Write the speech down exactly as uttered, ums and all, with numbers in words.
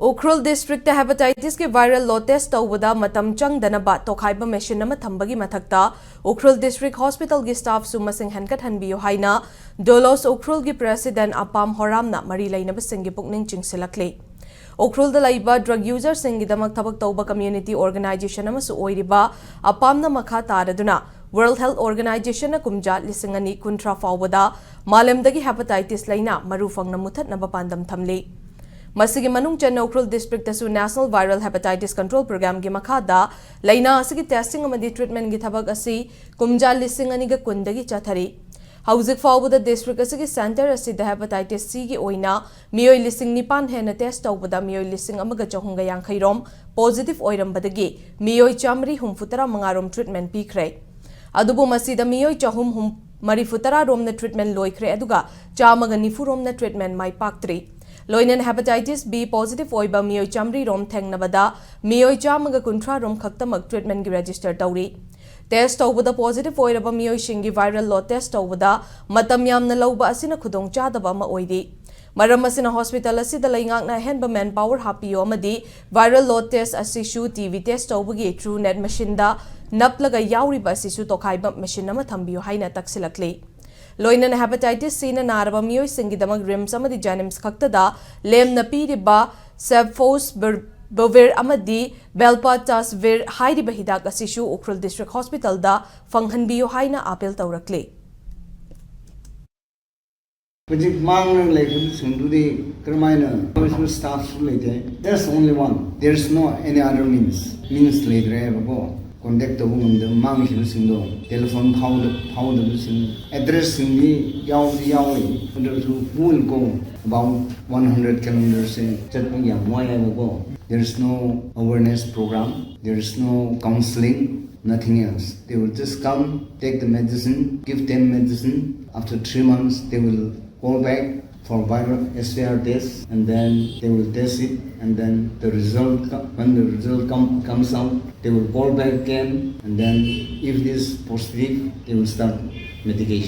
ꯎꯈ꯭ꯔꯨꯜ ꯗꯤꯁꯇ꯭ꯔꯤꯛꯇ ꯍꯦꯄꯥꯇꯥꯏꯇꯤꯁꯀꯤ viral load test ꯇꯧꯕꯗ ꯃꯇꯝ ꯆꯪꯗꯅꯕ ꯇꯣꯈꯥꯏꯕ ꯃꯦꯁꯤꯟ ꯑꯃ ꯊꯝꯕꯒꯤ ꯃꯊꯛꯇ ꯎꯈ꯭ꯔꯨꯜ ꯗꯤꯁꯇ꯭ꯔꯤꯛ ꯍꯣꯁꯄꯤꯇꯥꯜꯒꯤ ꯁ꯭ꯇꯥꯐꯁꯨ ꯃꯁꯤꯡ ꯍꯦꯟꯒꯠꯍꯟꯕꯤꯌꯨ ꯍꯥꯏꯅ ꯗꯣꯂꯣꯁ ꯎꯈ꯭ꯔꯨꯜꯒꯤ ꯄ꯭ꯔꯦꯁꯤꯗꯦꯟ ꯑꯄꯥꯝ ꯍꯣꯔꯥꯝꯅ ꯃꯔꯤ ꯂꯩꯅꯕꯁꯤꯡꯒꯤ ꯄꯨꯛꯅꯤꯡ ꯆꯤꯡꯁꯤꯜꯂꯛꯂꯤ꯫ ꯎꯈ꯭ꯔꯨꯜꯗ ꯂꯩꯕ ꯗ꯭ꯔꯒ ꯌꯨꯖꯔꯁꯤꯡꯒꯤꯗꯃꯛ ꯊꯕꯛ ꯇꯧꯕ ꯀꯝꯃ꯭ꯌꯨꯅꯤꯇꯤ ꯑꯣꯔꯒꯅꯥꯏꯖꯦꯁꯟ ꯑꯃꯁꯨ ꯑꯣꯏꯔꯤꯕ ꯑꯄꯥꯝꯅ ꯃꯈꯥ ꯇꯥꯔꯗꯨꯅ ꯋꯥꯔꯜꯗ ꯍꯦꯜꯊ ꯑꯣꯔꯒꯅꯥꯏꯖꯦꯁꯟꯅ ꯀꯨꯝꯖꯥ ꯂꯤꯁꯤꯡ ꯑꯅꯤ ꯀꯨꯟꯊ꯭ꯔꯥ ꯐꯥꯎꯕꯗ ꯃꯥꯂꯦꯝꯗꯒꯤ ꯍꯦꯄꯥꯇꯥꯏꯇꯤꯁ ꯂꯥꯏꯅꯥ ꯃꯔꯨ ꯐꯪꯅ ꯃꯨꯊꯠꯅꯕ ꯄꯥꯟꯗꯝ ꯊꯝꯂꯤ꯫ ꯃꯁꯤꯒꯤ ꯃꯅꯨꯡ ꯆꯟꯅ ꯎꯈ꯭ꯔꯨꯜ ꯗꯤꯁꯇ꯭ꯔꯤꯛꯇꯁꯨ ꯅꯦꯁꯅꯦꯜ ꯚꯥꯏꯔꯦꯜ ꯍꯦꯄꯥꯇꯥꯏꯇꯤꯁ ꯀꯟꯇ꯭ꯔꯣꯜ ꯄ꯭ꯔꯣꯒ꯭ꯔꯥꯝꯒꯤ ꯃꯈꯥꯗ ꯂꯥꯏꯅꯥ ꯑꯁꯤꯒꯤ ꯇꯦꯁꯇꯤꯡ ꯑꯃꯗꯤ ꯇ꯭ꯔꯤꯠꯃꯦꯟꯒꯤ ꯊꯕꯛ ꯑꯁꯤ ꯀꯨꯝꯖꯥ ꯂꯤꯁꯤꯡ ꯑꯅꯤꯒ ꯀꯨꯟꯗꯒꯤ ꯆꯠꯊꯔꯤ꯫ ꯍꯧꯖꯤꯛ ꯐꯥꯎꯕꯗ ꯗꯤꯁꯇ꯭ꯔꯤꯛ ꯑꯁꯤꯒꯤ ꯁꯦꯟꯇꯔ ꯑꯁꯤꯗ ꯍꯦꯄꯥꯇꯥꯏꯇꯤꯁ ꯁꯤꯒꯤ ꯑꯣꯏꯅ ꯃꯤꯑꯣꯏ ꯂꯤꯁꯤꯡ ꯅꯤꯄꯥꯟ ꯍꯦꯟꯅ ꯇꯦꯁ ꯇꯧꯕꯗ ꯃꯤꯑꯣꯏ ꯂꯤꯁꯤꯡ ꯑꯃꯒ ꯆꯍꯨꯝꯒ ꯌꯥꯡꯈꯩ ꯔꯣꯝ ꯄꯣꯖꯤꯇꯤꯚ ꯑꯣꯏꯔꯝꯕꯗꯒꯤ ꯃꯤꯑꯣꯏ ꯆꯥꯃꯔꯤ ꯍꯨꯝꯐꯨ ꯇꯔꯥ ꯃꯉꯥ ꯔꯣꯝ ꯇ꯭ꯔꯤꯠꯃꯦꯟ ꯄꯤꯈ꯭ꯔꯦ꯫ ꯑꯗꯨꯕꯨ ꯃꯁꯤꯗ ꯃꯤꯑꯣꯏ ꯆꯍꯨꯝ ꯍꯨꯝ-, ꯃꯔꯤꯐꯨ ꯇꯔꯥ ꯔꯣꯝꯅ ꯇ꯭ꯔꯤꯠꯃꯦꯟ ꯂꯣꯏꯈ꯭ꯔꯦ, ꯑꯗꯨꯒ ꯆꯥꯝꯃꯒ ꯅꯤꯐꯨ ꯔꯣꯝꯅ ꯇ꯭ꯔꯤꯠꯃꯦꯟ ꯃꯥꯏ ꯄꯥꯛꯇ꯭ꯔꯤ꯫ ꯂꯣꯏꯅꯅ ꯍꯦꯄꯥꯇꯥꯏꯇꯤꯁ ꯕꯤ ꯄꯣꯖꯤꯇꯤꯚ ꯑꯣꯏꯕ ꯃꯤꯑꯣꯏ ꯆꯥꯃꯔꯤ ꯔꯣꯝ ꯊꯦꯡꯅꯕꯗ ꯃꯤꯑꯣꯏ ꯆꯥꯝꯃꯒ ꯀꯨꯟꯊ꯭ꯔꯥ ꯔꯣꯝ ꯈꯛꯇꯃꯛ ꯇ꯭ꯔꯤꯠꯃꯦꯟꯒꯤ ꯔꯦꯖꯤꯁꯇꯔ ꯇꯧꯔꯤ꯫ ꯇꯦꯁ ꯇꯧꯕꯗ ꯄꯣꯖꯤꯇꯤꯚ ꯑꯣꯏꯔꯕ ꯃꯤꯑꯣꯏꯁꯤꯡꯒꯤ ꯚꯥꯏꯔꯦꯜ ꯂꯣꯗ ꯇꯦꯁ ꯇꯧꯕꯗ ꯃꯇꯝ ꯌꯥꯝꯅ ꯂꯧꯕ ꯑꯁꯤꯅ ꯈꯨꯗꯣꯡꯆꯥꯗꯕ ꯑꯃ ꯑꯣꯏꯔꯤ꯫ ꯃꯔꯝ ꯑꯁꯤꯅ ꯍꯣꯁꯄꯤꯇꯥꯜ ꯑꯁꯤꯗ ꯂꯩꯉꯥꯛꯅ ꯑꯍꯦꯟꯕ ꯃꯦꯟ ꯄꯥꯋꯔ ꯍꯥꯞꯄꯤꯌꯨ ꯑꯃꯗꯤ ꯚꯥꯏꯔꯦꯜ ꯂꯣꯗ ꯇꯦꯁ ꯑꯁꯤꯁꯨ ꯇꯤ ꯚꯤ ꯇꯦꯁ ꯇꯧꯕꯒꯤ ꯇ꯭ꯔꯨ ꯅꯦꯠ ꯃꯦꯁꯤꯟꯗ ꯅꯞꯂꯒ ꯌꯥꯎꯔꯤꯕ ꯑꯁꯤꯁꯨ ꯇꯣꯈꯥꯏꯕ ꯃꯦꯁꯤꯟ ꯑꯃ ꯊꯝꯕꯤꯌꯨ ꯍꯥꯏꯅ ꯇꯛꯁꯤꯜꯂꯛꯂꯤ꯫ ꯂꯣꯏꯅꯅ ꯍꯦꯄꯥꯇꯥꯏꯇꯤꯁ ꯁꯤꯅ ꯅꯥꯔꯕ ꯃꯤꯑꯣꯏꯁꯤꯡꯒꯤꯗꯃꯛ ꯔꯤꯝꯁ ꯑꯃꯗꯤ ꯖꯦꯅꯤꯝꯁ ꯈꯛꯇꯗ ꯂꯦꯝꯅ ꯄꯤꯔꯤꯕ ꯁꯦꯐꯣꯁ ꯕꯔ-, ꯕꯣꯚꯤꯔ ꯑꯃꯗꯤ ꯕꯦꯜꯄꯥꯇꯥꯁꯚꯤꯔ ꯍꯥꯏꯔꯤꯕ ꯍꯤꯗꯥꯛ ꯑꯁꯤꯁꯨ ꯎꯈ꯭ꯔꯨꯜ ꯗꯤꯁꯇ꯭ꯔꯤꯛ ꯍꯣꯁꯄꯤꯇꯥꯜꯗ ꯐꯪꯍꯟꯕꯤꯌꯨ ꯍꯥꯏꯅ ꯑꯥꯄꯤꯜ ꯇꯧꯔꯛꯂꯤ꯫ ꯍꯧꯖꯤꯛ ꯃꯥꯡꯂꯒ ꯂꯩꯕꯁꯤꯡꯗꯨꯗꯤ ꯀꯔꯝꯍꯥꯏꯅ? ꯑꯩꯈꯣꯏꯁꯨ ꯁ꯭ꯇꯥꯐꯁꯨ ꯂꯩꯇꯦ꯫ There's only one. There's no any other means. Means ꯂꯩꯇ꯭ꯔꯦꯕꯀꯣ꯫ ꯀꯣꯟꯇꯦꯛ ꯇꯧꯕ ꯉꯝꯗꯕ ꯃꯥꯡꯈꯤꯕꯁꯤꯡꯗꯣ, ꯇꯦꯂꯤꯐꯣꯟ ꯐꯥꯎꯗ-, ꯐꯥꯎꯗꯕꯁꯤꯡ, ꯑꯦꯗ꯭ꯔꯦꯁꯁꯤꯡꯗꯤ ꯌꯥꯎꯗꯤ ꯌꯥꯎꯔꯤ, ꯑꯗꯨ ꯑꯣꯏꯔꯁꯨ who will go? About one hundred kilometers ꯁꯦ ꯆꯠꯄ ꯌꯥꯝ ꯋꯥꯏꯌꯦꯕꯀꯣ꯫ There is no awareness program, there is no counseling, nothing else. They will just come, take the medicine, give them medicine. After three months, they will call back for viral S V R test, and then they will test it, and then the result, co- when the result come, comes out, they will call back again, and then if it is positive, they will start medication.